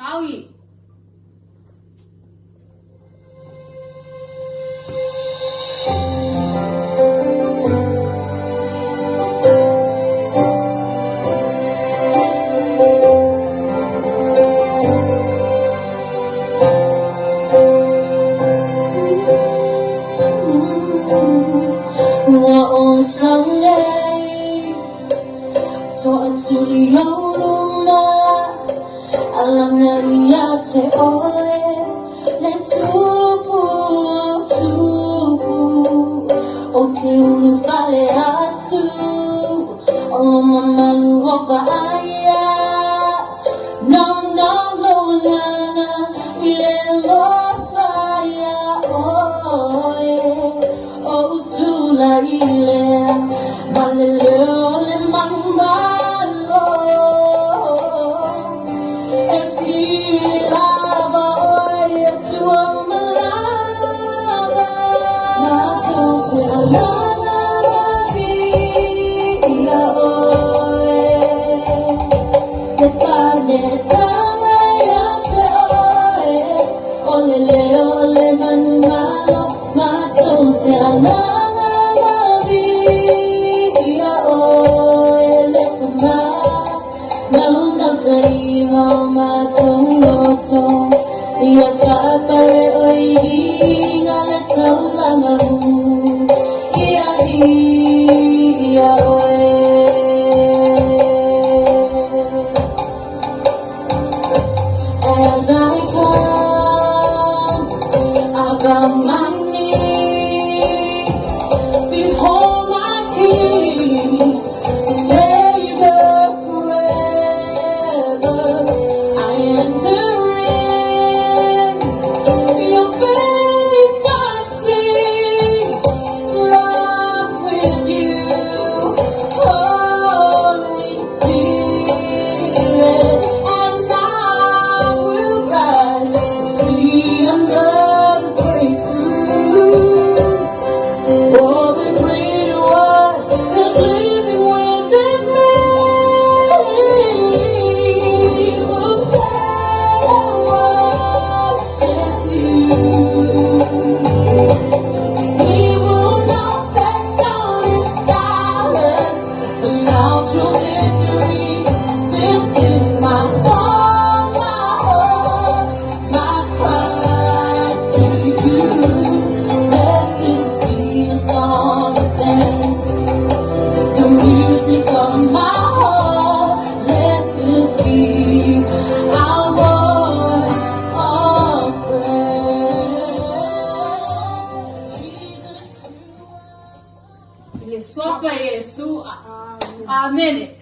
Saui. Ua osa nei Toʻatuli o luma Alaga ia te oe Le tupu o tupu O te ulufale atu O lo mamalu o vaaia No no lou agaga I le alofa ia oe O tulai lea Ma le leo o le manumalo E sili lava oe i Atua uma lava Matou te alaga ia oe Le faanetaga ia te oe O le leo o le manumalo Matou te alaga ia oe Le Tama Naunautaiga o matou loto Ia faapale oe i iga le taulaga Ia ia oe. As I come, I bow my knee. Behold my King, Savior forever. I enter in. Your face I see, love with you, Holy Spirit, and I will rise to see another breakthrough. For the greater one is living within me. Will say I worship you. We will not back down in silence, but shout your victory. This is my song, my hope, my cry to you. Let this be a song of thanks, the music of my heart. Let this be our voice of prayer. Jesus, you I le suafa Iesu. Amene.